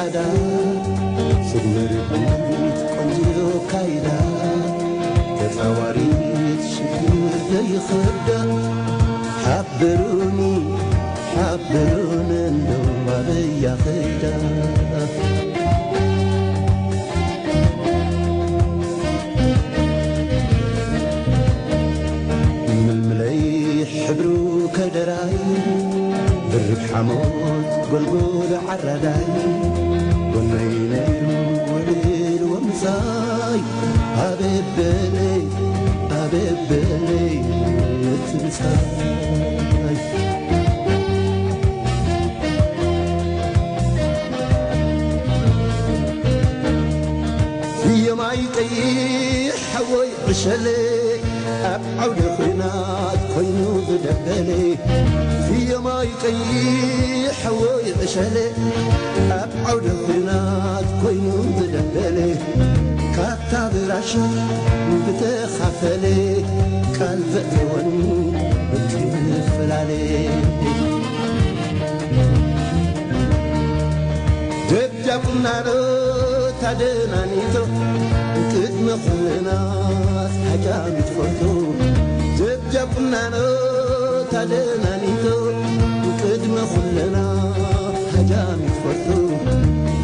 ኣዳ ስግመ ርግቢት ቆንጆ ካይዳ ተጻዋሪት ሽግር ዘይኸዳ ሓብሩኒ ሓብሩኒ እንደው ኣበያ ኸይዳ ምልምለይ ሕብሩ ከደራይ ብርግ ሓሞት ጎልጎል ዓራዳይ ጎነይ ነይሩ ውዕል ወምሳይ ኣበበለይ ኣበበለይ እቲ ምሳይ የማይ ቀይሕ ሓወይ ዕሸለ ኣብ ዓውደ ኹናት ኮይኑ ዝደበለ ፍየማይ ቀይሕ ሓወይ ዕሸለ ኣብ ዓውደ ኹናት ኮይኑ ዝደበለ ካታ ብራሻ ብተኻፈለ ቃል ዘእተወኒ ብክፈላለ ደጃ ቁናኖ ታደናኒቶ ቅድሚ ኩለናት ሃጃሚት ፈርቶ ደጃ ቁናኖ ታደናኒቶ ቅድሚ ኩለናት ሃጃሚት ፈርቶ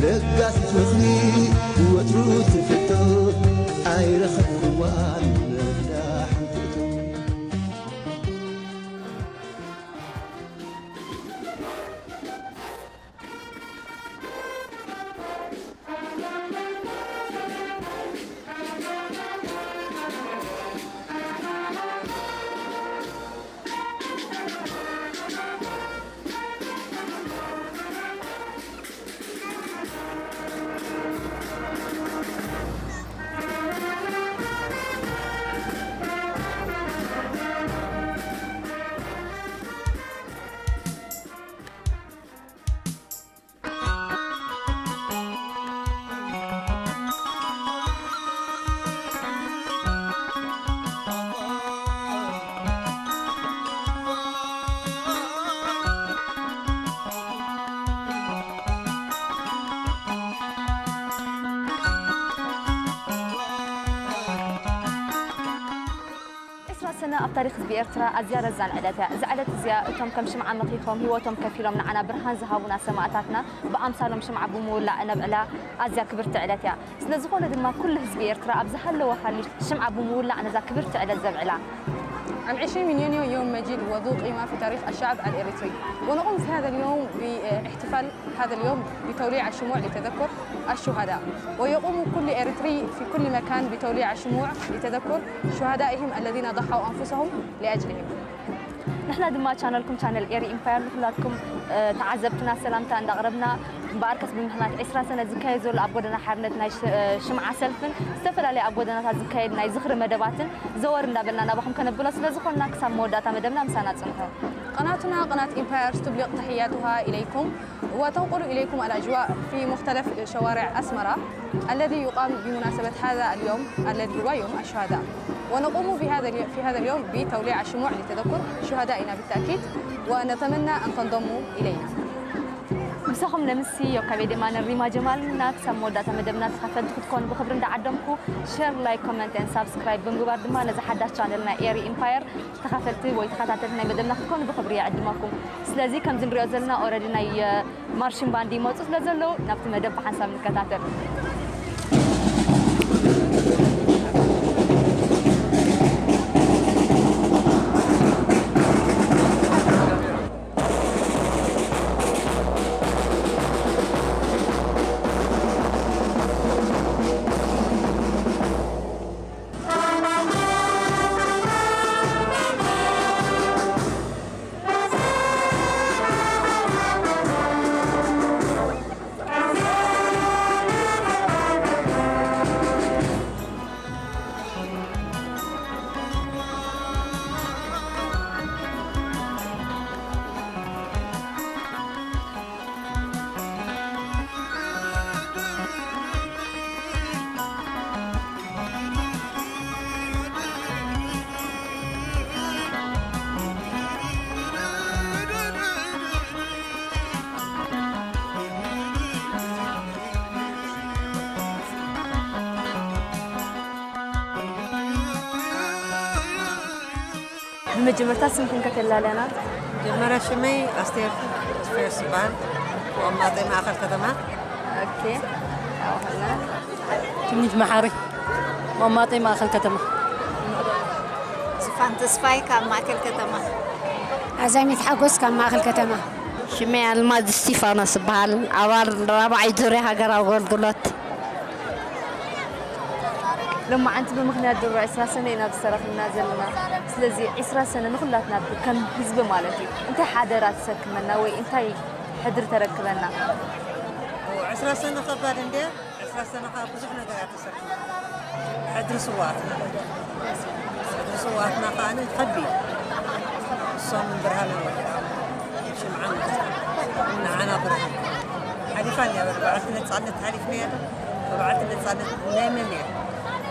ለጋሲት ምኽሪ ወትሩ ትፍቶ ኣይረኸብክዋን ዳሕንትእቶ ዕስራ ሰነ ኣብ ታሪኽ ህዝቢ ኤርትራ ኣዝያ ረዛን ዕለት እያ። እዛ ዕለት እዚኣ እቶም ከም ሽምዓ መኺኾም ህይወቶም ከፊሎም ንዓና ብርሃን ዝሃቡና ሰማእታትና ብኣምሳሎም ሽምዓ ብምውላዕ እነብዕላ ኣዝያ ክብርቲ ዕለት እያ። ስለ ዝኾነ ድማ ኩሉ ህዝቢ ኤርትራ ኣብ ዝሃለወ ሃልዩ ሽምዓ ብምውላዕ ነዛ ክብርቲ ዕለት ዘብዕላ። العشرين من يونيو يوم مجيد وذو قيمة في تاريخ الشعب الإريتري، ونقوم في هذا اليوم باحتفال هذا اليوم بتوليع الشموع لتذكر الشهداء، ويقوم كل إريتري في كل مكان بتوليع الشموع لتذكر شهدائهم الذين ضحوا أنفسهم لأجلهم. ንሕና ድማ ቻነልኩም ቻነል ኤሪ ኢምፓየር ንኩላትኩም ተዓዘብትና ሰላምታ እንዳቕረብና እምበኣርከስ ብምኽንያት ዕስራ ሰነ ዝካየድ ዘሎ ኣብ ጎደና ሓርነት ናይ ሽምዓ ሰልፍን ዝተፈላለየ ኣብ ጎደናታት ዝካየድ ናይ ዝኽሪ መደባትን ዘወር እንዳበልና ናባኹም ከነብሎ ስለ ዝኾንና ክሳብ መወዳእታ መደብና ምሳና ጽንሑ። قناتنا قناة إمبايرز تبلغ تحياتها إليكم وتنقل إليكم الأجواء في مختلف شوارع أسمرة الذي يقام بمناسبة هذا اليوم الذي هو يوم الشهداء، ونقوم بهذا اليو- في هذا اليوم بتوليع الشموع لتذكر شهدائنا بالتأكيد، ونتمنى أن تنضموا إلينا. ምሳኹም ነምሲ ዮካቤ ደማንን ሪማ ጀማልን ኢና። ክሳብ መወዳእታ መደብና ተኻፈልቲ ክትኮኑ ብኽብሪ እንዳዓደምኩ፣ ሸር፣ ላይክ፣ ኮመንት ኤን ሳብስክራይብ ብምግባር ድማ ነዚ ሓዳሽ ቻነልና ኤሪ ኢምፓየር ተኻፈልቲ ወይ ተኸታተልቲ ናይ መደብና ክትኮኑ ብኽብሪ ይዕድመኩም። ስለዚ ከምዚ ንሪኦ ዘለና ኦረዲ ናይ ማርሽን ባንድ ይመፁ ስለ ዘለዉ ናብቲ መደብ ብሓንሳብ ንከታተል። መጀመርታ ስምክን ከተላልያና? መጀመርያ ሽመይ ኣስቴር ተስፋዮስ ይበሃል። መቐመጢ ማእኸል ከተማ። ኦኬ። ኣውሃና። ትምኒት መሓሪ፣ መቐመጢ ማእኸል ከተማ። ዝፋን ተስፋይ ካብ ማእከል ከተማ። ኣዛሚት ሓጎስ ካብ ማእከል ከተማ። ሽመይ ኣልማዝ እስቲፋኖስ ይበሃል። ኣባል ራብዓይ ዙርያ ሃገራዊ ኣገልግሎት። ሎማዓንቲ ብምኽንያት ድሮ ዕስራ ሰነ ኢና ተሰራኺብና ዘለና። ስለዚ ዕስራ ሰነ ንኹላትና ከም ህዝቢ ማለት እዩ። እንታይ ሓደራ ተሰክመና ወይ እንታይ ሕድሪ ተረክበና? ዕስራ ሰነ ከባድ እንድያ። ዕስራ ሰነ ከዓ ብዙሕ ነገር እያ ተሰኪማ። ሕድሪ ስውኣትና፣ ሕድሪ ስውኣትና ከዓ ከቢድ። እሶም ብርሃነ ወዲኦም፣ ሽምዓ መኽተ፣ ንዓና ብርሃን ሓሊፋ እያ። በዓልቲ ነፃነት ሓሊፍና እያ። በዓልቲ ነፃነት ናይ መን እያ?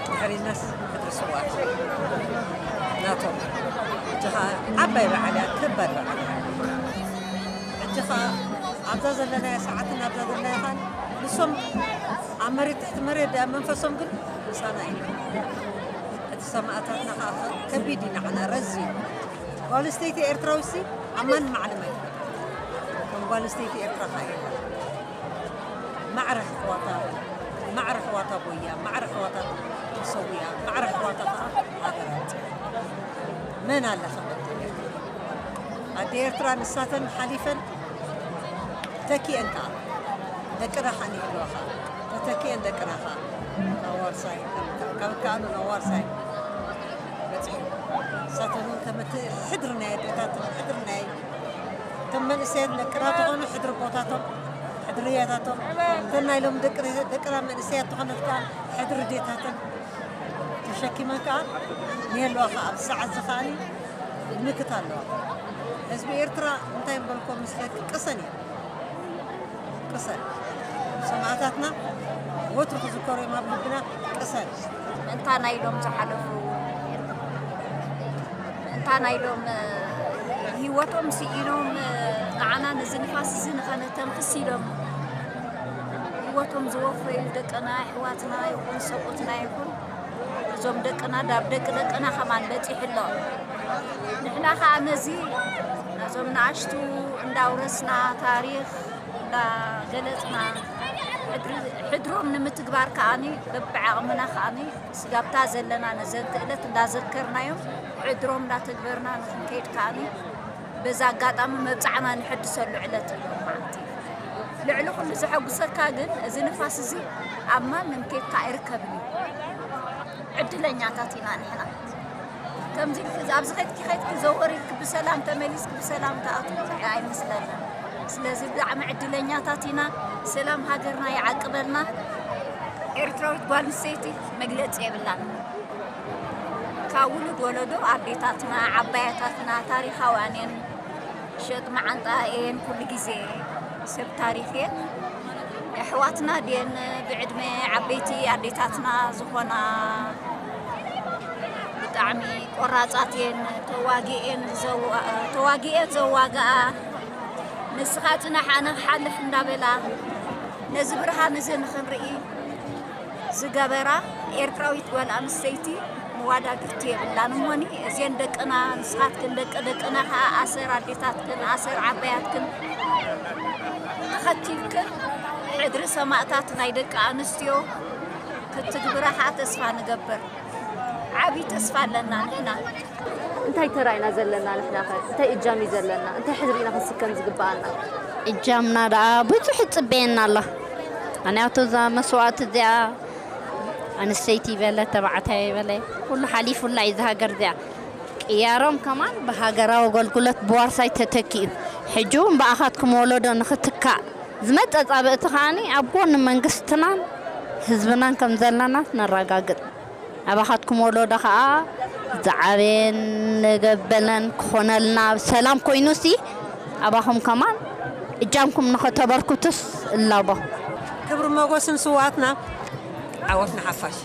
ድሕሪናስ ሕድሪ ስውኣት ናቶም። እጂ ከዓ ዓባይ በዓል እያ፣ ከባድ በዓል እያ። ሕጂ ኸዓ ኣብዛ ዘለናያ ሰዓትን ኣብዛ ዘለናያ ኸዓ ንሶም ኣብ መሬት ትሕቲ መሬት ድኣ መንፈሶም ግን ምሳና እዩ። እቲ ሰማእታትና ኸዓ ከቢድ እዩ ንዓና ረዚን። ጓል ኣንስተይቲ ኤርትራዊሲ ኣብ ማንም ዓለም ኣይትፈልጥ። ከም ጓል ኣንስተይቲ ኤርትራ ኸዓ የለን። ማዕረ ኣሕዋታ፣ ማዕረ ኣሕዋታ ጎያ፣ ማዕረ ኣሕዋታ ተሰውያ፣ ማዕረ ኣሕዋታ ኸዓ ሃገራት። መን ኣለ ኸዓ ኣደ ኤርትራ ንሳተን ሓሊፈን ተኪኤን ከኣ ደቅና ከኣ ይህልዋ ከኣ ተተኪኤን ደቅና ከኣ ናብ ዋርሳይ ካብ ከኣሉ ናብ ዋርሳይ በጺሑ። ንሳተን እውን ከም እቲ ሕድሪ ናይ ኣዴታትን ሕድሪ ናይ እቶም መንእሰያት ደቅና ዝኾኑ ሕድሪ ኣቦታቶም ሕድሪ ኣያታቶም እተን ናይ ሎሚ ደቂ ደቅና መንእሰያት ዝኾነት ከኣ ሕድሪ ኣዴታተን ተሸኪመን ከኣ ንህልዋ ከኣ ኣብዚ ሰዓት እዚ ከኣ ምክት ኣለዋ። ህዝቢ ኤርትራ እንታይ ምበልኮ ምስ ደቂ ቅሰን እዩ። ቅሰን። ሰማእታትና ወትሩ ክዝከሩ እዮም ኣብ ልብና። ቅሰን። ምእንታና ኢሎም ዝሓለፉ፣ ምእንታና ኢሎም ህይወቶም ስኢኖም ንዓና ነዚ ንፋስ እዚ ንኸነተንፍስ ኢሎም ህይወቶም ዝወፈዩ ደቅና፣ ኣሕዋትና ይኹን ሰብኡትና ይኹን እዞም ደቅና ዳብ ደቂ ደቅና ከማን በጺሑ ኣሎ። ንሕና ከኣ ነዚ ነዞም ንኣሽቱ እንዳውረስና ታሪኽ እንዳገለጽና ሕድሪ-፣ ሕድሮም ንምትግባር ከኣኒ በብዓቕምና ከኣኒ ስጋብታ ዘለና ነዘን ክእለት እንዳዘከርናዮም ሕድሮም እንዳተግበርና ንኽንከይድ ከኣኒ በዛ ኣጋጣሚ መብጻዕና ንሕድሰሉ ዕለት ኣሎ መዓልቲ። ልዕሊ ኩሉ ዘሐጉሰካ ግን እዚ ንፋስ እዚ ኣብ ማንም ኬድካ ኣይርከብን እዩ። ዕድለኛታት ኢና ንሕና። ከምዚ ኢልኪ ኣብዚ ኸድኪ ኸድኪ ዘወር ኢልኪ ብሰላም ተመሊስኪ ብሰላም ትኣትዊ ኣይመስለንን። ስለዚ ብጣዕሚ ዕድለኛታት ኢና። ሰላም ሃገርና ይዓቅበልና። ኤርትራዊት ጓል ኣንስተይቲ መግለጺ የብላን። ካብ ውሉድ ወለዶ ኣዴታትና፣ ዓባያታትና ታሪኻውያን እየን። ሸጥ መዓንጣ እየን ኩሉ ግዜ ሰብ ታሪኽ እየን። ኣሕዋትና ድየን ብዕድመ ዓበይቲ ኣዴታትና ዝኾና ብጣዕሚ ቆራጻት እየን። ተዋጊኤን ዘዋ-፣ ተዋጊኤን ዘዋግኣ ንስኻ ጽናሕ ኣነ ክሓልፍ እንዳበላ ነዚ ብርሃን እዚ ንኽንርኢ ዝገበራ ኤርትራዊት ጓል ኣንስተይቲ መዋዳድርቲ የብላን። እሞኒ እዘን ደቅና፣ ንስኻትክን ደቂ ደቅና ከኣ ኣሰር ኣዴታትክን ኣሰር ዓባያትክን ተኸቲልክን ሕድሪ ሰማእታት ናይ ደቂ ኣንስትዮ ክትግብራ ከኣ ተስፋ ንገብር። ዓቢ ተስፋ ኣለና ንሕና። እንታይ ተራ ኢና ዘለና ንሕና ኸ? እንታይ እጃም እዩ ዘለና? እንታይ ሕድሪ ኢና ክንስከም ዝግብኣና? እጃምና ደኣ ብዙሕ ይጽበየና ኣሎ። ምኽንያቱ እዛ መስዋእቲ እዚኣ ኣንስተይቲ ይበለ ተባዕታይ ይበለ ኩሉ ሓሊፉላ እዩ እዛ ሃገር እዚኣ። ቅያሮም ከማን ብሃገራዊ ኣገልግሎት ብዋርሳይ ተተኪኡ። ሕጂ እውን ብኣኻትኩም ወለዶ ንኽትካእ ዝመጸ ጻብእቲ ከኣኒ ኣብ ጎኒ መንግስትናን ህዝብናን ከም ዘለና ነረጋግጽ። ኣባኻትኩም ወለዶ ኸኣ ዝዓበየን ለገበለን ክኾነልና፣ ሰላም ኮይኑሲ ኣባኹም ከማን እጃምኩም ንኸተበርክቱስ እላቦ። ክብሪ ሞጎስን ስውኣትና፣ ዓወት ንሓፋሽ።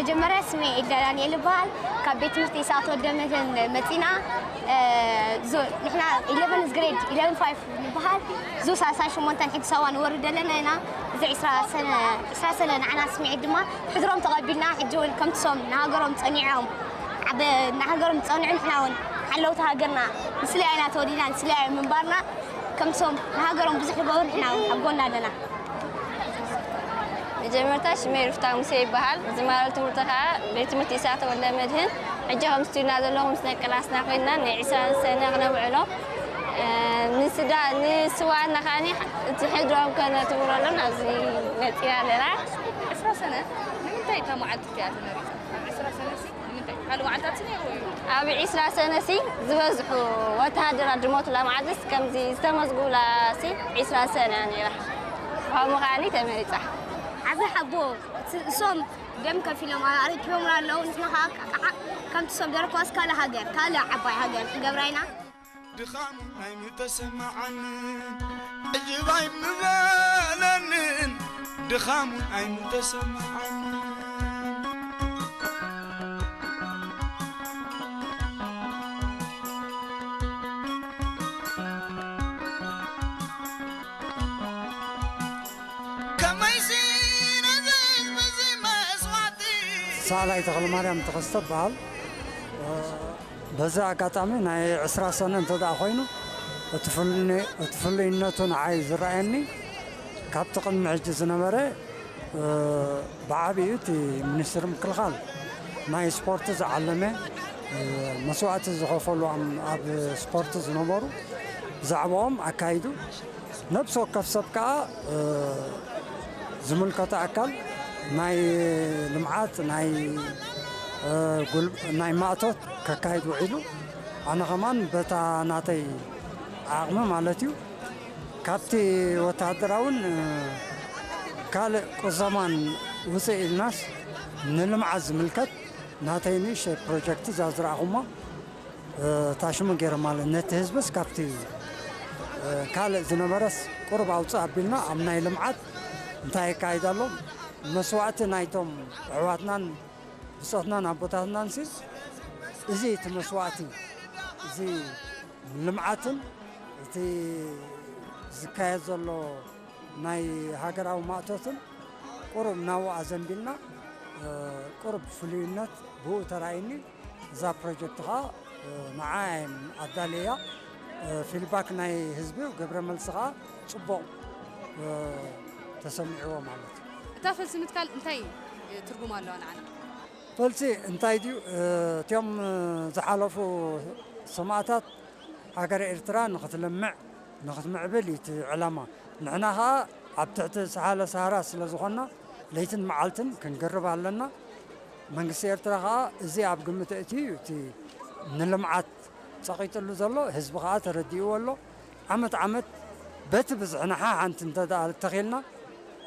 መጀመርያ ስሜ ኤልዳ ዳንኤል ይበሃል። ካብ ቤት ትምህርቲ ኢሳት ወልደመድህን መፂና። እ፣ ዞ-፣ ንሕና ኢለቨንዝ ግሬድ፣ ኢለቨን ፋይቭ ንበሃል። ዞ ሰላሳ ሸሞንተን ሕጂ ሳዋ ንወርድ ዘለና ኢና። እዚ ዕስራ ሰነ፣ ዕስራ ሰነ ንዓና ስምዒት ድማ ሕድሮም ተቐቢልና፣ ሕጂ እውን ከምቲ ሶም ንሃገሮም ጸኒዖም፣ ኣብ ንሃገሮም ዝጸንዑ ንሕና እውን ሓለውቲ ሃገርና ንስለያ ኢና ተወሊድና፣ ንስለያ እዩ ምንባርና። ከምቲ ሶም ንሃገሮም ብዙሕ ይገብሩ፣ ንሕና እውን ኣብ ጎና ኣለና። መጀመርታ ሽመይ ሩፍታ ሙሴ ይበሃል። ዝማለሉ ትምህርቲ ከዓ ቤት ትምህርቲ ኢሳተ ወልደ መድህን። ሕጂ ከም ስቱድና ዘለኹ ምስ ናይ ክላስና ኮይንና ናይ ዕስራ ሰነ ክነብዕሎ፣ እ፣ ንስዳ-፣ ንስዋእና ከዓኒ እቲ ሕድሮም ከነትብረሎም ኣብዚ መፂና ኣለና። ዕስራ ሰነ ንምንታይ እታ መዓልቲ እቲኣ ተመሪፃ? ኣብ ዕስራ ሰነ ሲ ንምንታይ? ካልእ መዓልታት ሲ ነይርዎ እዩ? ኣብ ዕስራ ሰነ ሲ ዝበዝሑ ወተሃደራት ዝሞቱላ መዓልቲ ሲ ከምዚ ዝተመዝጉላ ሲ ዕስራ ሰነ እያ ነይራ። ከምኡ ከዓኒ ተመሪፃ። ዓቢ ሓቦ፣ ስ-፣ እሶም ደም ከፊሎም ኣረኪቦምና ኣለዉ። ንሕና ኸዓ፣ ከዓ ከምቲ እሶም ደረኳስ ካልእ ሃገር፣ ካልእ ዓባይ ሃገር ክንገብራ ኢና። ድኻሙ ኣይምተሰማዓንን፣ ዕጅብ ኣይምበለንን፣ ድኻሙ ኣይምተሰማዓንን። ከመይሲ ነዚ ህዝቢ እዚ መስዋዕቲ። ሳላይ ተኽለማርያም ተኸስተ እበሃል። በዚ ኣጋጣሚ ናይ ዕስራ ሰነ እንተ ደኣ ኮይኑ፣ እቲ ፍሉይ-፣ እቲ ፍሉይነቱ ንዓይ ዝረኣየኒ፣ ካብቲ ቅድሚ ሕጂ ዝነበረ፣ እ፣ ብዓቢኡ እቲ ሚኒስትሪ ምክልኻል ናይ ስፖርት ዝዓለመ፣ እ፣ መስዋእቲ ዝኸፈሉ ኣም-፣ ኣብ ስፖርት ዝነበሩ ብዛዕባኦም ኣካይዱ። ነብሲ ወከፍ ሰብ ከኣ፣ እ፣ ዝምልከቶ ኣካል ናይ ልምዓት፣ ናይ፣ እ፣ ጉል-፣ ናይ ማእቶት ከካይድ ውዒሉ፣ ኣነ ኸማን በታ ናተይ ዓቕሚ ማለት እዩ፣ ካብቲ ወተሃደራውን፣ እ፣ ካልእ ቁዘማን ውፅእ ኢልናስ፣ ንልምዓት ዝምልከት ናተይ ንእሽተይ ፕሮጀክት እዛ ዝረኣኹሞ፣ እ፣ ታሽሙ ገይረ ማለት ነቲ ህዝብስ ካብቲ፣ እ፣ ካልእ ዝነበረስ ቁሩብ ኣውፅእ ኣቢልና ኣብ ናይ ልምዓት እንታይ የካይድ ኣሎ፣ መስዋእቲ ናይቶም ኣሕዋትናን ብፆትናን ኣቦታትናን ሲ፣ እዚ እቲ መስዋእቲ፣ እዚ ልምዓትን እቲ ዝካየድ ዘሎ ናይ ሃገራዊ ማእቶትን ቁሩብ ናብኡ ኣዘንቢልና፣ እ፣ ቁሩብ ፍሉይነት ብኡ ተራእዩኒ። እዛ ፕሮጀክት ኸዓ፣ እ፣ ንዓይ ኣዳልያ፣ እ፣ ፊድባክ ናይ ህዝቢ ግብረ መልሲ ኸዓ ጽቡቕ፣ እ፣ ተሰሚዕዎ ማለት እዩ። እታ ፈልሲ ምትካል እንታይ ትርጉም ኣለዋ ንዓና? ፈልሲ እንታይ ድዩ? እ፣ እቲኦም፣ እ፣ ዝሓለፉ ሰማእታት ሃገረ ኤርትራ ንኽትለምዕ፣ ንኽትምዕብል እዩ እቲ ዕላማ። ንሕና ኸኣ ኣብ ትሕቲ ሰሃለ ሰሃራ ስለ ዝኾንና፣ ለይትን መዓልትን ክንገርብ ኣለና። መንግስቲ ኤርትራ ኸኣ እዚ ኣብ ግምት ኣእትዩ እዩ እቲ ንልምዓት ጸቒጥሉ ዘሎ። ህዝቢ ኸኣ ተረዲእዎ ኣሎ። ዓመት ዓመት በቲ ብዝሒ ንሓሓንቲ እንተ ደኣ ተኺልና፣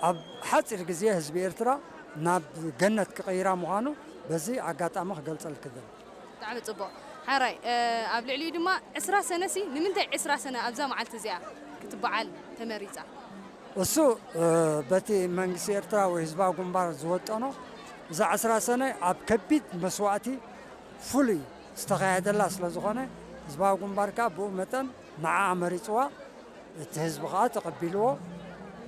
ኣብ ሓጺር ግዜ ህዝቢ ኤርትራ ናብ ገነት ክቕይራ ምዃኑ በዚ ኣጋጣሚ ክገልጸልኪ እደሊ። ብጣዕሚ ጽቡቕ። ሓራይ፣ እ፣ ኣብ ልዕሊኡ ድማ ዕስራ ሰነሲ፣ ንምንታይ ዕስራ ሰነ ኣብዛ መዓልቲ እዚኣ ክትበዓል ተመሪጻ? እሱ፣ እ፣ በቲ መንግስቲ ኤርትራ ወይ ህዝባዊ ግንባር ዝወጠኖ፣ እዛ ዕስራ ሰነ ኣብ ከቢድ መስዋእቲ ፍሉይ ዝተኻየደላ ስለ ዝኾነ፣ ህዝባዊ ግንባር ከኣ ብኡ መጠን ንዓኣ መሪጽዋ፣ እቲ ህዝቢ ከኣ ተቐቢልዎ፣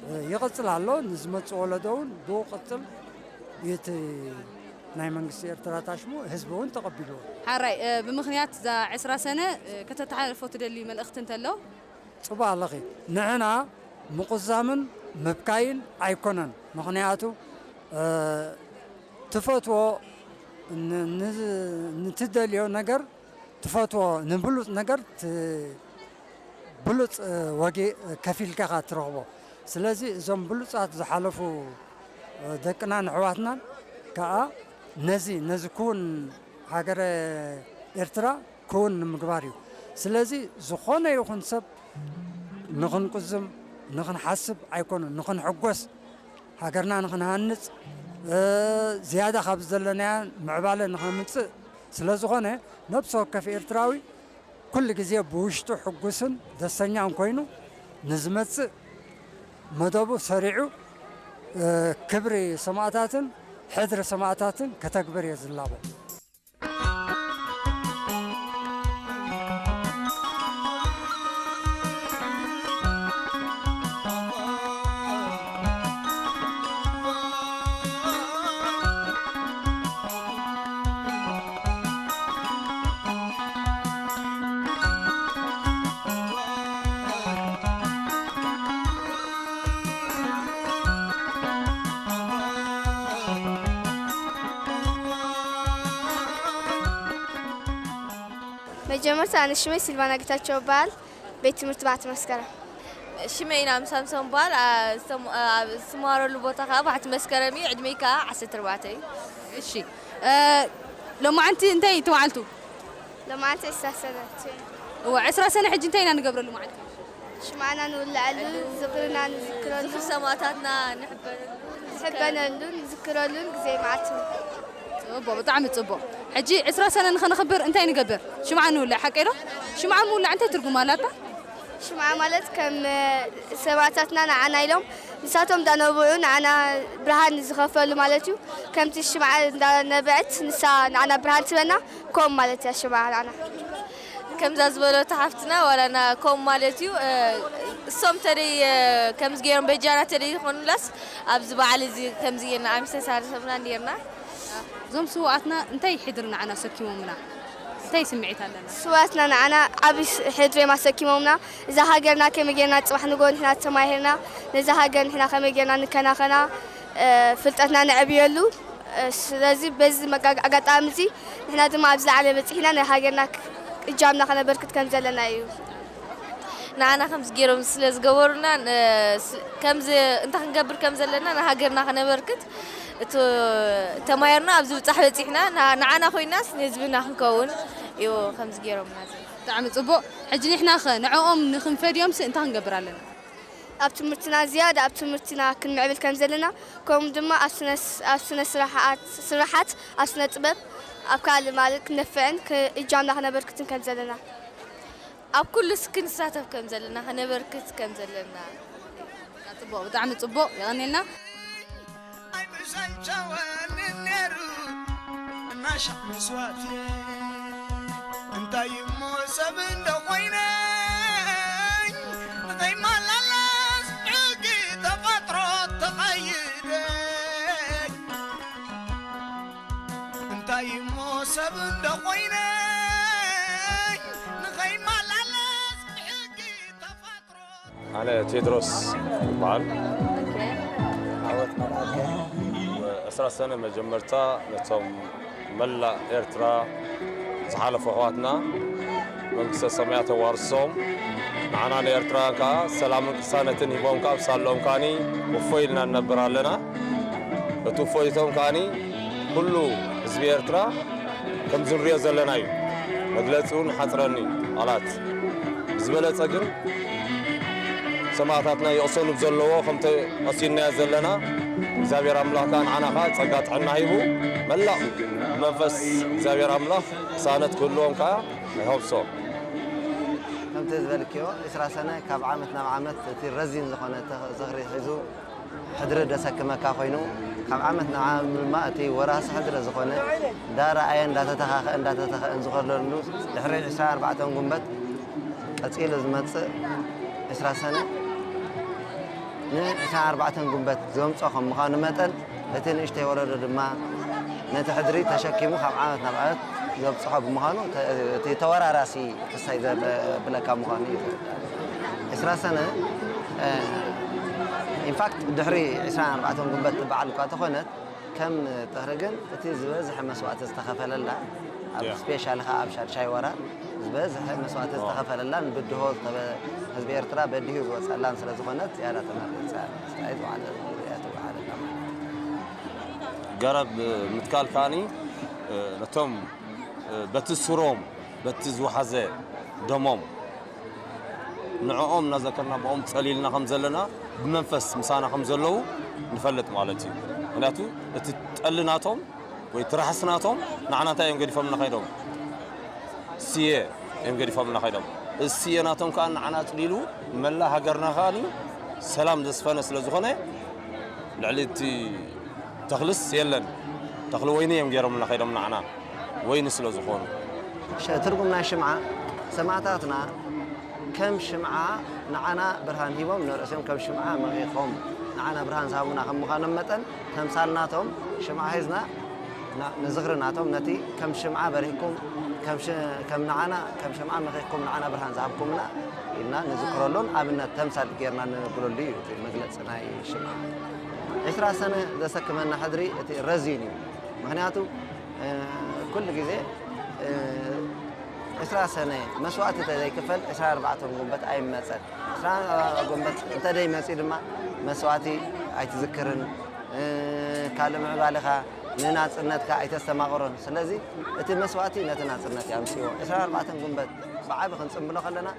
እ፣ ይቕጽል ኣሎ። ንዝመጽእ ወለዶ እውን ብኡ ቅጽል እቲ ናይ መንግስቲ ኤርትራ ታሽሙ ህዝቢ እውን ተቐቢልዎ። ሓራይ፣ እ፣ ብምኽንያት እዛ ዕስራ ሰነ፣ እ፣ ከተተሓላልፎ ትደሊ መልእኽቲ እንተሎ? ጽቡቕ ኣለኺ። ንሕና ምቁዛምን ምብካይን ኣይኮነን። ምኽንያቱ፣ እ፣ ትፈትዎ ን-፣ ን-፣ ንትደልዮ ነገር ትፈትዎ ንብሉጽ ነገር ት-፣ ብሉጽ፣ እ፣ ዋጋ ከፊልካ ኢኻ ትረኽቦ። ስለዚ እዞም ብሉጻት ዝሓለፉ፣ እ፣ ደቅናን ኣሕዋትናን ከኣ ነዚ፣ ነዚ ክውን ሃገረ ኤርትራ ክውን ንምግባር እዩ። ስለዚ ዝኾነ ይኹን ሰብ ንኽንቁዝም፣ ንኽንሓስብ ኣይኮነን፣ ንኽንሕጎስ፣ ሃገርና ንኽንሃንጽ፣ እ፣ ዝያዳ ካብ ዘለናያ ምዕባለ ንኸምጽእ ስለ ዝኾነ፣ ነብሲ ወከፍ ኤርትራዊ ኩሉ ግዜ ብውሽጡ ሕጉስን ደስተኛን ኮይኑ ንዝመጽእ መደቡ ሰሪዑ፣ እ፣ ክብሪ ሰማእታትን ሕድሪ ሰማእታትን ከተግብር እየ ዝላቦ። መጀመርታ ኣነ ሽመይ ሲልቫና ጌታቸው እበሃል። ቤት ትምህርቲ ባሕቲ መስከረም። ሽመይ ኢናም ሳምሶን እበሃል። ኣ፣ ዝተም-፣ ኣብ ዝመሃረሉ ቦታ ከዓ ባሕቲ መስከረም እዩ። ዕድመይ ከዓ ዓሰርተ ኣርባዕተ እዩ። እሺ፣ እ፣ ሎማዓንቲ እንታይ እዩ እቲ መዓልቱ? ሎማዓንቲ ዕስራ ሰነ እዩ። እወ፣ ዕስራ ሰነ ሕጂ እንታይ ኢና ንገብረሉ መዓልቲ? ሽምዓና ንውልዐሉ፣ ዝኽርና ንዝክረሉ፣ ዝኽሪ ሰማእታትና ንሕበነሉ፣ ንሕበነሉን ንዝክረሉን ግዜ መዓልቲ እዩ። ጽቡቕ፣ ብጣዕሚ ጽቡቕ። ሕጂ ዕስራ ሰነ ንኸነኽብር እንታይ ንገብር? ሽምዓ ንውልዕ፣ ሓቀይ ዶ? ሽምዓ ምውላዕ እንታይ ትርጉም ኣላታ? ሽምዓ ማለት ከም ሰማእታትና ንዓና ኢሎም ንሳቶም እንዳነብዑ ንዓና ብርሃን ዝኸፈሉ ማለት እዩ። ከምቲ ሽምዓ እንዳነበዐት ንሳ ንዓና ብርሃን ትበና፣ ከምኡ ማለት እያ ሽምዓ ንዓና። ከምዛ ዝበለቶ ሓፍትና ዋላ ና ከምኡ ማለት እዩ። እ፣ እሶም ተደይ፣ እ፣ ከምዚ ገይሮም በጃና ተደይ ዝኾኑላስ ኣብዚ በዓል እዚ ከምዚ ጌርና ኣምሽ ተሳርሰብና ኔርና። እዞም ስውኣትና እንታይ ሕድሪ ንዓና ኣሰኪሞምና? እንታይ ስምዒት ኣለና? ስውኣትና ንዓና ዓቢ ስ-፣ ሕድሪ እዮም ኣሰኪሞምና። እዛ ሃገርና ከመይ ጌርና ጽባሕ ንግሆ ንሕና ተማሂርና ነዛ ሃገር ንሕና ከመይ ጌርና ንከናኸና፣ እ፣ ፍልጠትና ነዕብየሉ። እ፣ ስለዚ በዚ መጋ-፣ ኣጋጣሚ እዚ ንሕና ድማ ኣብ ዝለዓለ በጺሕና ናይ ሃገርና ክ-፣ እጃምና ከነበርክት ከም ዘለና እዩ። ንዓና ከምዚ ገይሮም ስለ ዝገበሩና፣ ን-፣ ስ-፣ ከምዚ እንታይ ክንገብር ከም ዘለና ንሃገርና ከነበርክት፣ እቲ ተማሂርና ኣብዚ ብጻሕ በጺሕና፣ ና-፣ ንዓና ኮይናስ ንህዝብና ክንከውን እዩ ከምዚ ገይሮምና ዘ- ብጣዕሚ ጽቡቕ። ሕጂ ንሕና ኸ ንዕኦም ንኽንፈድዮምስ እንታይ ክንገብር ኣለና? ኣብ ትምህርትና ዝያዳ ኣብ ትምህርትና ክንምዕብል ከም ዘለና፣ ከምኡ ድማ ኣብ ስነ-፣ ኣብ ስነ ስርሓት፣ ስርሓት፣ ኣብ ስነ ጥበብ፣ ኣብ ካልእ ማለት ክነፍዕን ክ-፣ እጃምና ክነበርክትን ከም ዘለና። ኣብ ኩሉስ ክንሳተፍ ከም ዘለና፣ ከነበርክት ከም ዘለና። ጽቡቕ፣ ብጣዕሚ ጽቡቕ። የቐንየልና። ኣይምሰልቸወንን ነይሩ እናሻዕ መስዋእቲ። እንታይ እሞ ሰብ እንዶ ኮይነኝ፣ ንኸይመላለስ ብሕጊ ተፈጥሮ ተቐይደኝ። እንታይ እሞ ሰብ እንዶ ኮይነኝ፣ ንኸይመላለስ ብሕጊ ተፈጥሮ። ኣነ ቴድሮስ ይበሃል። ዓወት መልኣከ። ዕስራ ሰነ መጀመርታ ነቶም መላእ ኤርትራ ዝሓለፉ ኣሕዋትና መንግስተ ሰማያት የዋርሶም። ንዓና ንኤርትራውያን ከኣ ሰላምን ቅሳነትን ሂቦም ከኣ ኣብ ሳሎም ከኣኒ እፎይ ኢልና ንነብር ኣለና። እቲ እፎይቶም ከኣኒ ኩሉ ህዝቢ ኤርትራ ከምዚ ንሪኦ ዘለና እዩ። መግለጺ እውን ሓጽረኒ ቃላት። ብዝበለጸ ግን ሰማእታትና ይቕሰኑ ብዘለዎ ከምቲ ቀሲንናዮ ዘለና እግዚኣብሔር ኣምላኽ ከኣ ንዓና ከኣ ጸጋ ጥዕና ሂቡ መላእ መንፈስ እግዚኣብሔር ኣምላኽ ቅሳነት ክህልዎም ከኣ I hope so። ከምቲ ዝበልክዮ ዕስራ ሰነ ካብ ዓመት ናብ ዓመት እቲ ረዚን ዝኾነ ተ-፣ ዝኽሪ ሒዙ ሕድሪ ደሰክመካ ኮይኑ ካብ ዓመት ናብ ዓመት ድማ እቲ ወራሲ ሕድሪ ዝኾነ እንዳረኣየ እንዳተተኻኸአ እንዳተተኸአን ዝኸደሉ ድሕሪ ዕስራን ኣርባዕተን ጉንበት ቀጺሉ ዝመጽእ ዕስራ ሰነ ን ዕስራን ኣርባዕተን ጉንበት ዘምጾ ከም ምዃኑ መጠን እቲ ንእሽተይ ወለዶ ድማ ነቲ ሕድሪ ተሸኪሙ ካብ ዓመት ናብ ዓመት ዘብጽሖ ብምዃኑ እቲ ተወራራሲ ክሳይ ዘብለካ ምዃኑ እዩ። ዕስራ ሰነ ኢንፋክት ድሕሪ ዕስራን ኣርባዕተን ጉንበት ትበዓል እኳ ተኾነት ከም ጥህሪ ግን እቲ ዝበዝሐ መስዋእቲ ዝተኸፈለላ ኣብ ስፔሻሊ ከዓ ኣብ ሻድሻይ ወራር ዝበዝሐ መስዋእቲ ዝተኸፈለላን ብድሆ ህዝቢ ኤርትራ በዲሁ ዝወፀላን ስለ ዝኾነት ዝያዳ ተመሪፃ እያ ዝወዓለ እያ ትወዓለላ ማለት እዩ። ገረብ ምትካል ከዓኒ ነቶም በቲ ስሮም በቲ ዝወሓዘ ደሞም ንዕኦም እናዘከርና ብኦም ፀሊልና ከም ዘለና ብመንፈስ ምሳና ከም ዘለዉ ንፈልጥ ማለት እዩ። ምክንያቱ እቲ ጠሊ ናቶም ወይ እቲ ራሕሲ ናቶም ንዓና እንታይ እዮም ገዲፎምና ከይዶም? ስየ እዮም ገዲፎምና ከይዶም። እዚ ስየ ናቶም ከዓ ንዓና ኣፅሊሉ መላእ ሃገርና ከዓ ሰላም ዘስፈነ ስለ ዝኾነ ልዕሊ እቲ ተኽልስ የለን። ተኽሊ ወይኒ እዮም ገይሮምልና ከይዶም ንዓና ወይኒ ስለ ዝኾኑ። ትርጉም ናይ ሽምዓ ሰማእታትና ከም ሽምዓ ንዓና ብርሃን ሂቦም ንርእሶም ከም ሽምዓ መኺኾም ንዓና ብርሃን ዝሃቡና ከም ምዃኖም መጠን ተምሳል ናቶም ሽምዓ ሒዝና ንዝኽሪ ናቶም ነቲ ከም ሽምዓ በሪህኩም ከም ንዓና ከም ሽምዓ መኺኽኩም ንዓና ብርሃን ዝሃብኩምና ኢልና ንዝክረሉን ኣብነት ተምሳል ጌርና ንብለሉ እዩ እቲ መግለፂ ናይ ሽምዓ። ዕስራ ሰነ ዘሰክመና ሕድሪ እቲ ረዚን እዩ። ምኽንያቱ ኩሉ ግዜ ዕስራ ሰነ መስዋእቲ ተዘይክፈል ዕስራ ኣርባዕተ ጉንበት ኣይመፀን። ዕስራ ጉንበት እንተደይመፅኡ ድማ መስዋእቲ ኣይትዝክርን፣ ካልእ ምዕባለኻ ንናፅነትካ ኣይተስተማቕሮን። ስለዚ እቲ መስዋእቲ ነቲ ናፅነት እዩ ኣምፅዎ። ዕስራ ኣርባዕተ ጉንበት ብዓቢ ክንፅምብሎ ከለና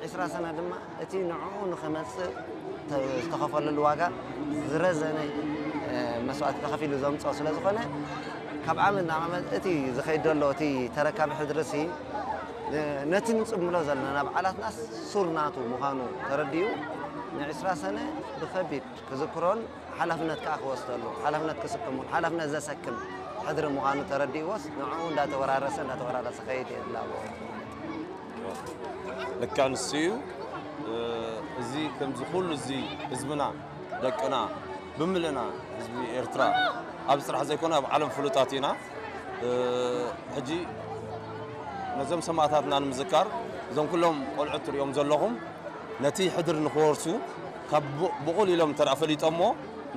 ዕስራ ሰነ ድማ እቲ ንዕኡ ንኽመፅእ ዝተኸፈለሉ ዋጋ ዝረዘነ መስዋእቲ ተኸፊሉ ዘምፅኦ ስለ ዝኾነ ካብ ዓመት ናብ ዓመት እቲ ዝኸይድ ዘሎ እቲ ተረካቢ ሕድርሲ ነቲ ንፅምብሎ ዘለና በዓላትና ሱር ናቱ ምዃኑ ተረዲኡ ንዕስራ ሰነ ብኸቢድ ክዝክሮን ሓላፍነት ከዓ ክወስደሉ ሓላፍነት ክስከሙን ሓላፍነት ዘሰክም ሕድሪ ምዃኑ ተረዲእዎስ ንዕኡ እንዳተወራረሰ እንዳተወራረሰ ከይድ የድላዎ። ልካ ንሱ እዩ። እዚ ከምዚ ኩሉ እዚ ህዝብና ደቅና ብምልእና ህዝቢ ኤርትራ ኣብ ስራሕ ዘይኮነ ኣብ ዓለም ፍሉጣት ኢና። ሕጂ ነዞም ሰማእታትና ንምዝካር እዞም ኩሎም ቆልዑት ትሪኦም ዘለኹም ነቲ ሕድሪ ንክወርሱ ካብ ብቑል ኢሎም እንተ ፈሊጦሞ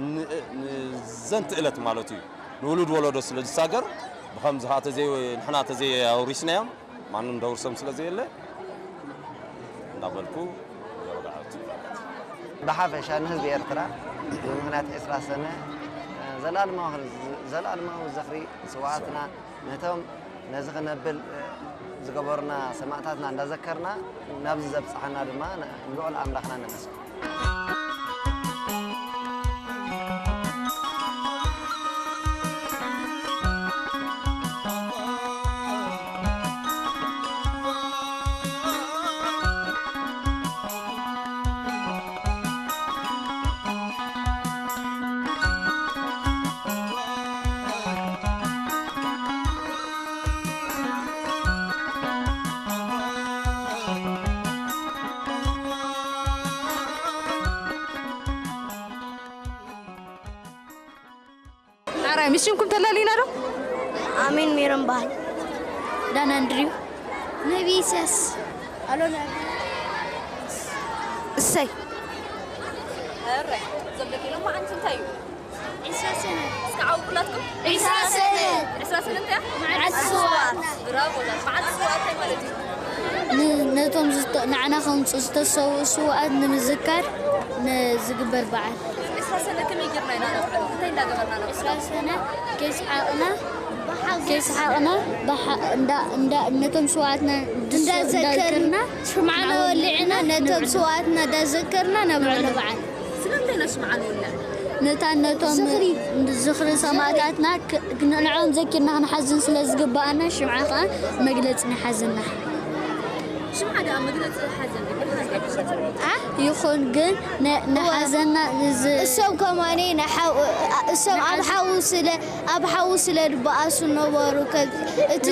ንዘንቲ እለት ማለት እዩ ንውሉድ ወለዶ ስለ ዝሳገር ብከምዚ ከዓ ንሕና ተዘየውሪስናዮም ማንም ደውርሶም ስለ ዘየለ እንዳበልኩ ዘረጋዓቱ። ብሓፈሻ ንህዝቢ ኤርትራ ብምኽንያት ዕስራ ሰነ ዘላለማዊ ዝኽሪ ስውኣትና ነቶም ነዚ ክነብል ዝገበሩና ሰማእታትና እንዳዘከርና ናብዚ ዘብፅሓና ድማ ንልዑል ኣምላኽና ነመስግን። ኣራይ ምስ ሽምኩም ተላሊና ዶ? ኣሜን ሜሮን በሃል። ዳን ኣንድሪው። ነቢ ኢሳያስ። ኣሎና። እሰይ። ኣራይ እዞም ደቂ ሎማዓንቲ እንታይ እዩ? ዒስራ ሰነ። እስከ ዓው ኩላትኩም። ዒስራ ሰነ። ዒስራ ሰነ እንታይ? መዓልቲ ስውኣት። ብራቮ ዳን። መዓልቲ ስውኣት እንታይ ማለት እዩ? ነቶም ንዓና ከምፁ ዝተሰውኡ ስውኣት ንምዝካር ዝግበር በዓል። ዕስራ ሰነ ከመይ ጌርና ኢና ነብዕሎ? እንታይ እንዳገበርና ነብዕሎ? ዕስራ ሰነ ከይስሓቕና ከይስሓቕና ነቶም ስውኣትና እንዳዘከርና ሽምዓና ወሊዕና ነቶም ስውኣትና እንዳዘከርና ነብዕሎ በዓል። ስለምንታይ ኢና ሽምዓ ንውልዕ? ነታ ነቶም ዝኽሪ ሰማእታትና ንዕኦም ዘኪርና ክንሓዝን ስለ ዝግብኣና ሽምዓ ከዓ መግለፂ ናይ ሓዘንና። ሽምዓ ደኣ መግለፂ ሓዘን ድዩ? ብርሃን ድዩ? ይኹን ግን ንሓዘንና እሶም ከማኒ እሶም ኣብ ሓዊ ስለ ኣብ ሓዊ ስለ ድበኣሱ ነበሩ እቲ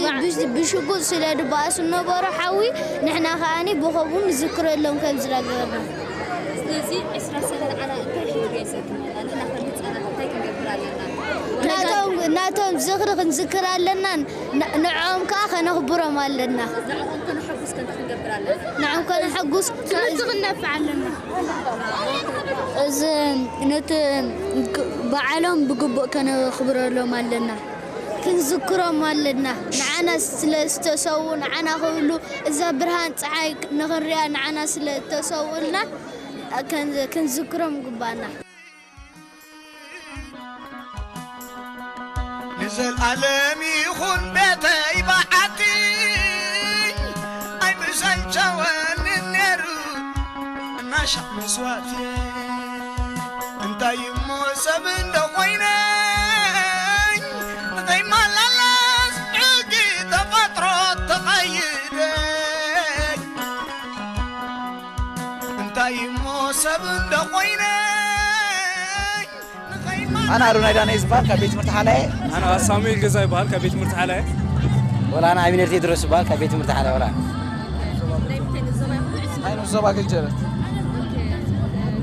ብሽጉጥ ስለ ድበኣሱ ነበሩ ሓዊ ንሕና ከዓኒ ብኸምኡ ንዝክረሎም ከም ዝነገርና። ስለዚ ዕስራ ሰነ ንዓና እንታይ ሕድሪ የሰክመና? ንሕና ከም ህፃናት እንታይ ክንገብር ኣለና? ናቶም ዝኽሪ ክንዝክር ኣለና፣ ንዕኦም ከዓ ከነኽብሮም ኣለና። ንዕኦም ከነሐጉስ ከንታ ክንገብር ኣለና? ንዕኦም ከነሐጉስ ትምህርቲ ክነፍዕ ኣለና። እዚ ነቲ በዓሎም ብግቡእ ከነኽብረሎም ኣለና። ክንዝክሮም ኣለና። ንዓና ስለ ዝተሰዉ፣ ንዓና ክብሉ እዛ ብርሃን ፀሓይ ንኽንሪኣ ንዓና ስለ ዝተሰውኡልና ክንዝክሮም ይግባና። ንዘልኣለም ይኹን ቤተይ በዓቲ ኣይምሰልቸወንን ነይሩ እናሻዕ መስዋእቲ እንታይ እሞ ሰብ እንዶ ኮይነኝ ንኸይመላለስ ሕጊ ተፈጥሮ ተቐይደኝ እንታይ እሞ ሰብ እንዶ ኮይነኝ ንኸይመ ኣነ ኣዶናይ ዳነ ዝበሃል ካብ ቤት ትምህርቲ ሓላየ። ኣነ ሳሙኤል ገዛ ይበሃል ካብ ቤት ትምህርቲ ሓላየ። ወላ ኣነ ኣቢነር ቴድሮስ ዝበሃል ካብ ቤት ትምህርቲ ሓላየ። ወላ ናይ ምንታይ ንዞባ ይኹን ናይ ንስ ዞባ ከጀረት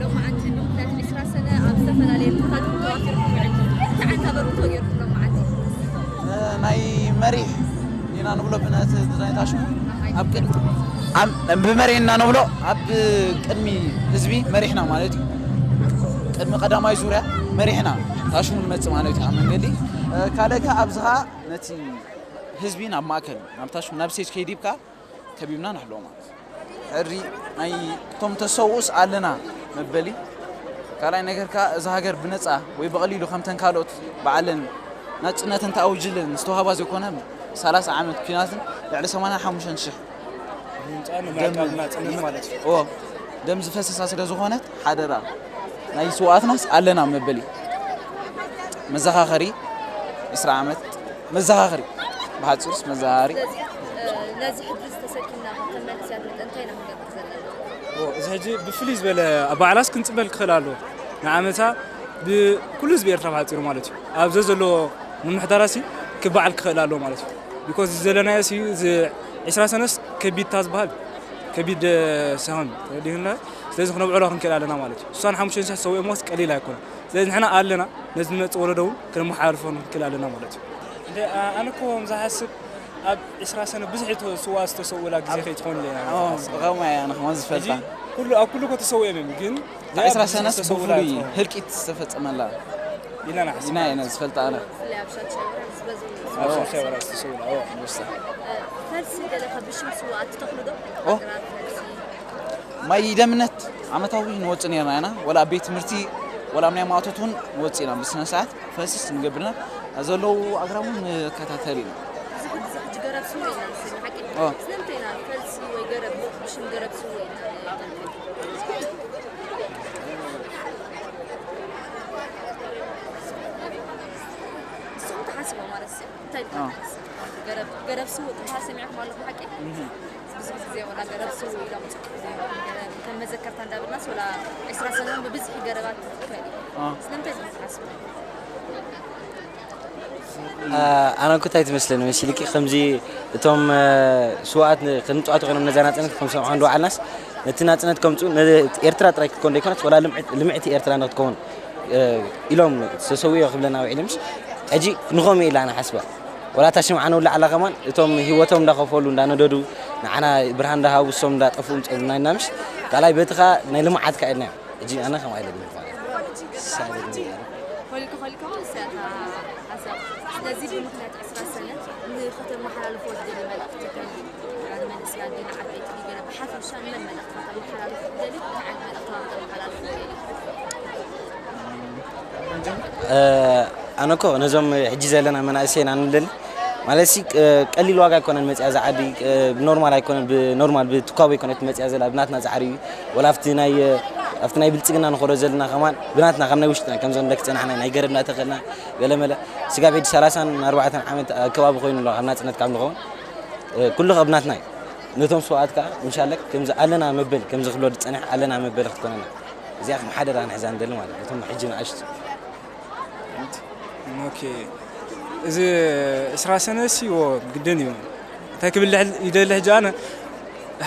ሎማዓንቲ ብምክንያት ዕስራ ሰነ ኣብ ዝተፈላለዩ ቦታታት ተዋፊርኩም ውዒልኩም። እንታይ ዓይነት ኣበርክቶ ገይርኩም ሎማዓንቲ? ናይ መሪሕ ኢና ንብሎ ብነቲ ዲዛይን ታሽሙ ኣብ ቅድሚ ኣብ ብመሪሕና ንብሎ ኣብ ቅድሚ ህዝቢ መሪሕና ማለት እዩ። ቅድሚ ቀዳማይ ዙርያ መሪሕና ታሽሙ ንመጽእ ማለት እዩ ኣብ መንገዲ ካልእ ከ ኣብዚ ኸኣ ነቲ ህዝቢ ናብ ማእከል ናብ ታሽሙ ናብ ስቴጅ ከይዲብካ ከቢብና ንሕልዎ ማለት እዩ። ሕድሪ ናይ እቶም ተሰውኡስ ኣለና መበሊ ካልኣይ ነገር ከኣ እዛ ሃገር ብነጻ ወይ ብቐሊሉ ከምተን ካልኦት በዓለን ናጽነተን ተኣውጅለን ዝተዋህባ ዘይኮነ ሰላሳ ዓመት ኲናትን ልዕሊ ሰማንያን ሓሙሽተን ሽሕ ምምፃእ ንምዕቃብ ናፅነት ማለት እዩ። ኦ ደም ዝፈሰሳ ስለ ዝኾነት ሓደራ ናይ ስውኣትናስ ኣለና መበሊ መዘኻኸሪ ዕስራ ዓመት መዘኻኸሪ ብሓፂሩስ መዘኻኸሪ ነዚ ሕድሪ ዝተሰኪምና ከም መንእሰያት መጠን እንታይ ኢና ክንገብር ዘለና? እዚ ሕጂ ብፍልይ ዝበለ ኣባዕላስ ክንፅበል ክኽእል ኣለዎ ንዓመታ ብኩሉ ህዝቢ ኤርትራ ብሓፂሩ ማለት እዩ ኣብ ዘዘሎ ምምሕዳራሲ ክበዓል ክኽእል ኣለዎ ማለት እዩ ቢኮዝ ዘለናዮ ሲ እዚ ዕስራ ሰነስ ከቢድታ ዝበሃል ከቢድ ሰሆን ተረዲህና ስለዚ ክነብዕሎ ክንክእል ኣለና ማለት እዩ እሷን ሓሙሽተ ሽሕ ሰዊኦሞስ ቀሊል ኣይኮነ ስለዚ ንሕና ኣለና ነዚ ንመፅእ ወለዶ እውን ክነመሓላልፎ ክንክእል ኣለና ማለት እዩ ኣነ እኮ ዝሓስብ ኣብ ዕስራ ሰነ ብዙሕ ስዋ ዝተሰውላ ግዜ ከይትኾን ኢለ ኢና ንሓስብ። ከምኡ እያ ኣነ ከማን ዝፈልጣ ሕጂ ኩሉ ኣብ ኩሉ እኮ ተሰዊኦም እዮም ግን ዕስራ ሰነስ ብፍሉይ ህልቂት ዝተፈፀመላ ኢና ንሓስብ ኢና ኢና ዝፈልጣ ኣነ ብፍላይ ኣብ ሻድሻይ ወርሒ ዝበዝሑ ኣብ ሻድሻይ ወርሒ ዝተሰውላ ንሳ ፈልሲ ገለ ካብ ብሽም ስውኣት ትተኽሉ ዶ? ኦ። ኣግራብ ፈልሲ ማይ ደምነት ዓመታዊ ንወፅእ ነርና ኢና ወላ ኣብ ቤት ትምህርቲ ወላ ኣብ ናይ ማእቶት እውን ንወፅእ ኢና ብስነ ስርዓት ፈስስ ንገብርና ዘለዉ ኣግራብ እውን ንከታተል ኢና እዚ ሕጂ እዚ ሕጂ ገረብ ስወ ኢና ንስኒ ሓቂ ኦ። ስለምንታይ ኢና ፈልሲ ወይ ገረብ ብሽም ገረብ ስወ ኢና ንጠልብ ንስኹም ትሓስቦ ማለት ሲ እንታይ ኦ። ትሓስብ ገረብ ገረብ ስወ ትበሃል ሰሚዕኩም ኣለኹም ሓቂ ብዙ ግዜ ወላ ገረብ ስው ኢሎም ከም መዘከርታ እንዳበልናስ ወላ ዕስራ ሰነ እውን ብብዝሒ ገረባት ትትከል እዩ ኦ። ስለምንታይ እዚ ትሓስቡ ኣነ እኮ እንታይ ትመስለኒ መሲልኪ ከምዚ እቶም ስውኣት ክንፅዋቱ ኮይኖም ነዛ ናፅነት ከም ሰምዖ እንደወዓልናስ ነቲ ናፅነት ከምፅኡ ኤርትራ ጥራይ ክትኮን ዘይኮነስ ወላ ልምዕቲ ኤርትራ ንክትከውን ኢሎም ዝተሰውዮ ክብለና ውዒሎም ሕጂ ንኸምኡ ኢላ ንሓስባ ወላ እታ ሽምዓ ንውላዕ ኣላ ከማን እቶም ህይወቶም እንዳኸፈሉ እንዳነደዱ ንዓና ብርሃን እንዳሃቡ እሶም እንዳጠፍኡ ምፀሉና ኢና ምሽ ካልኣይ በቲ ከዓ ናይ ልምዓት ከዓ ኢልና ሕጂ ኣነ ከምኣ ኢለ ድምኳ ሆሊካ ሆሊካ ማለት እያ እታ ሓሳብ ስለዚ ብምክንያት ዕስራ ሰነ ንኸተመሓላልፎ ዝደሊ መልእኽቲ ከ ንመንእሰያ ዲ ንዓበይቲ ዲ ገለ ብሓፈሻ ንመን መልእኽቲ ከተመሓላልፎ ትደሊ እንታይ ዓይነት መልእኽቲ ከተመሓላልፎ ትደሊ ኣነ እኮ ነዞም ሕጂ ዘለና መናእሰይና ንብለኒ ማለት ሲ ቀሊል ዋጋ ኣይኮነን መፅያ ዝዓዲ ብኖርማል ኣይኮነን ብኖርማል ብትኳቦ ኣይኮነት መፅያ ዘላ ብናትና ፃዕሪ እዩ ወላ ኣብቲ ናይ ኣብቲ ናይ ብልፅግና ንኸዶ ዘለና ከማን ብናትና ካብ ናይ ውሽጥና ከምዞም ደቂ ፀናሕና ናይ ገረብ እናተኸልና ገለመለ ስጋብ ሕጂ ሰላሳን ኣርባዕተን ዓመት ኣከባቢ ኮይኑ ኣሎ ካብ ናፅነት ካብ ንኸውን ኩሉ ከብናትና እዩ ነቶም ስውኣት ከዓ ምሻለክ ከምዚ ኣለና መበል ከምዚ ክብሎ ዝፀንሕ ኣለና መበል ክትኮነና እዚኣ ከም ሓደራ ንሕዛ ንደሊ ማለት ነቶም ሕጂ ንኣሽቱ ኦኬ እዚ ዕስራ ሰነ ሲ ዎ ግድን እዩ እንታይ ክብል ይደሊ ሕጂ ኣነ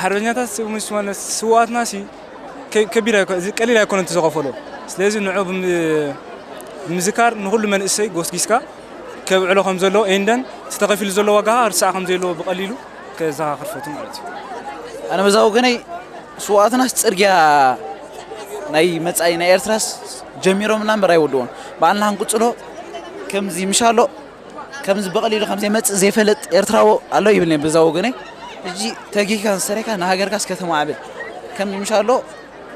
ሓርበኛታት ምስ ማለት ስውኣትና ሲ ከቢድ ኣይኮ- እዚ ቀሊል ኣይኮነ እቲ ዝኸፈሎ ስለዚ ንዑ ብም- ብምዝካር ንኩሉ መንእሰይ ጎስጊስካ ከብዕሎ ከም ዘለዎ ኤንደን ዝተኸፊሉ ዘሎ ዋጋ ርሳዕ ከም ዘየለዎ ብቐሊሉ ከዘኻኽር ፈቱ ማለት እዩ ኣነ በዛ ወገነይ ስውኣትናስ ፅርግያ ናይ መፃኢ ናይ ኤርትራስ ጀሚሮምና እምበር ኣይወድዎን በዓልና ክንቅፅሎ ከምዚ ምሻሎ ከምዚ ብቐሊሉ ከም ዘይመፅእ ዘይፈልጥ ኤርትራዊ ኣሎ ይብል ነይ በዛ ወገነይ ሕጂ ተጊካ ሰሪካ ንሃገርካስ ከተማዕብል ከምዚ ምሻሎ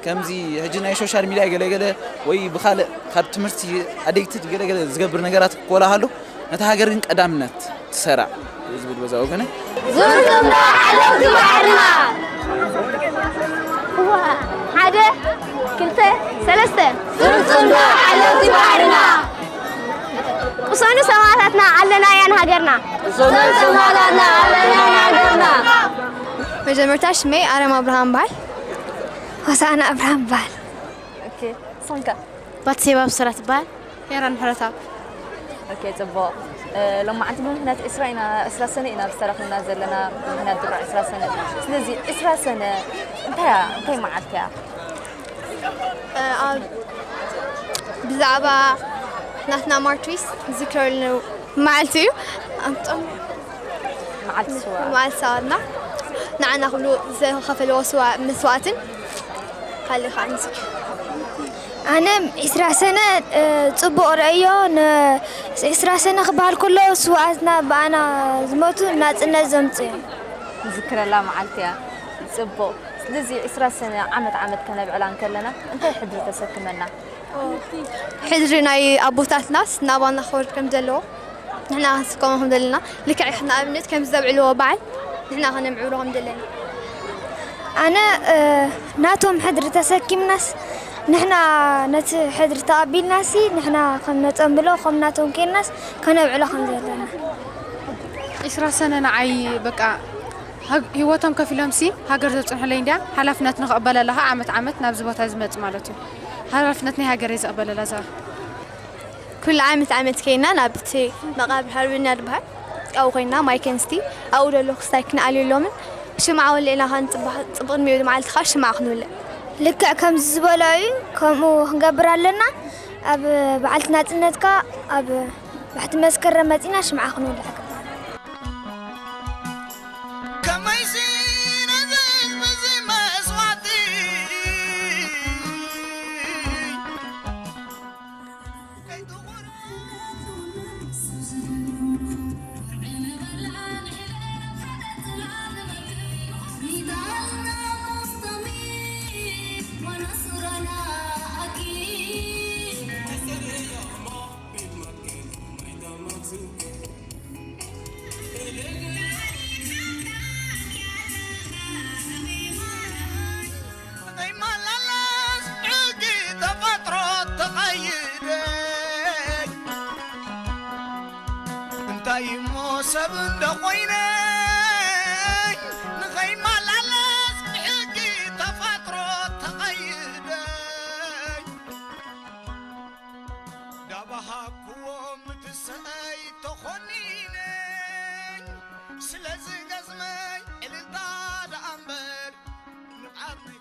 ከምዚ ሕጂ ናይ ሶሻል ሚድያ ገለገለ ወይ ብካልእ ካብ ትምህርቲ ኣደግትት ገለገለ ዝገብር ነገራት ክኮላ ሃሉ ነታ ሃገር ግን ቀዳምነት ትሰራዕ ዝብል በዛ ወገነ ዙርቱምዳ ዓለምቲ ባሕርና ሓደ ክልተ ሰለስተ ዙርቱምዳ ዓለምቲ ባሕርና ቅሰኑ ሰማእታትና ኣለና እያን ሃገርና ቅሰኑ ሰማእታትና ኣለና እያን ሃገርና መጀመርታ ሽመይ ኣረም ኣብርሃም በሃል ሆሳዕና ኣብርሃም በሃል ሶንካ ባትሴባ ብስራት በሃል ሄራን ምሕረታ። ኦኬ፣ ጽቡቕ። እ፣ ሎማዓንቲ ብምኽንያት ዕስራ ኢና፣ ዕስራ ሰነ ኢና ዝተረኽብና ዘለና፣ ብምኽንያት ድሮ ዕስራ ሰነ። ስለዚ ዕስራ ሰነ እንታይ እያ? እንታይ መዓልቲ እያ? ኣብ ብዛዕባ ናትና ማርትሪስ ዝዝክረሉ መዓልቲ እዩ። ኣብቶም መዓልቲ ስዋ። መዓልቲ ሰዋትና ንዓና ክብሉ ዝኸፈለዎ ስዋ መስዋእትን ካልእ ከዓ ንዝክር። ኣነ ዕስራ ሰነ እ፣ ጽቡቕ ረእዮ። ን ዕስራ ሰነ ክበሃል ከሎ ስውኣትና ብኣና ዝሞቱ ናጽነት ዘምጽኡ እዮም። ንዝክረላ መዓልቲ እያ። ጽቡቕ። ስለዚ ዕስራ ሰነ ዓመት ዓመት ከነብዕላ እንከለና እንታይ ሕድሪ ተሰክመና? ሕድሪ ናይ ኣቦታትናስ ናባና ክወርድ ከም ዘለዎ ንሕና ክንስከሞ ከም ዘለና ልክዕ ንኣብነት ከም ዘብዕልዎ በዓል ንሕና ከነምዕብሎ ከም ዘለና። ኣነ እ፣ ናቶም ሕድሪ ተሰኪምናስ ንሕና ነቲ ሕድሪ ተቐቢልናሲ ንሕና ከም ነጸንብሎ ከም ናቶም ኬንናስ ከነብዕሎ ከም ዘለና። ዒስራ ሰነ ንዓይ በቃ ሃግ- ህይወቶም ከፊሎምሲ ሃገር ዘብፅሑለይ እንዲያ ሓላፍነት ንኽቕበለላ ከዓ ዓመት ዓመት ናብዚ ቦታ ዝመፅ ማለት እዩ። ሓላፍነት ናይ ሃገር እየ ዝቕበለላ እዛ ኩሉ ዓመት ዓመት ከይና ናብ እቲ መቃብር ሃርብና ዝበሃል ኣብኡ ኮይና ማይ ከንስቲ ኣብኡ ዘሎ ክስታይ ክንኣልየሎምን ሽምዓ ወሊዕና ከንፅባሕ ፅቡቅ ንሚኡ መዓልቲ ከዓ ሽምዓ ክንውልዕ ልክዕ ከምዚ ዝበሎ እዩ። ከምኡ ክንገብር ኣለና። ኣብ በዓልቲ ናጽነትካ ኣብ ባሕቲ መስከረም መጺና ሽምዓ ክንውልዕ ግባእ። ከመይሲ ነዚ ህዝቢ እዚ መስዋእቲ ዘይመላለስ ሕጊ ተፈጥሮ ተቐይደ እንታይ እሞ ሰብ እንደ ኮይነ ንኸይመላለስ ሕጊ ተፈጥሮ ተቐይደ ዳባሃኩዎም ትሰይ ተኾኒነ ስለዚ ገዝመይ ዕልልታ ደኣ እምበር ንቓብ ናይ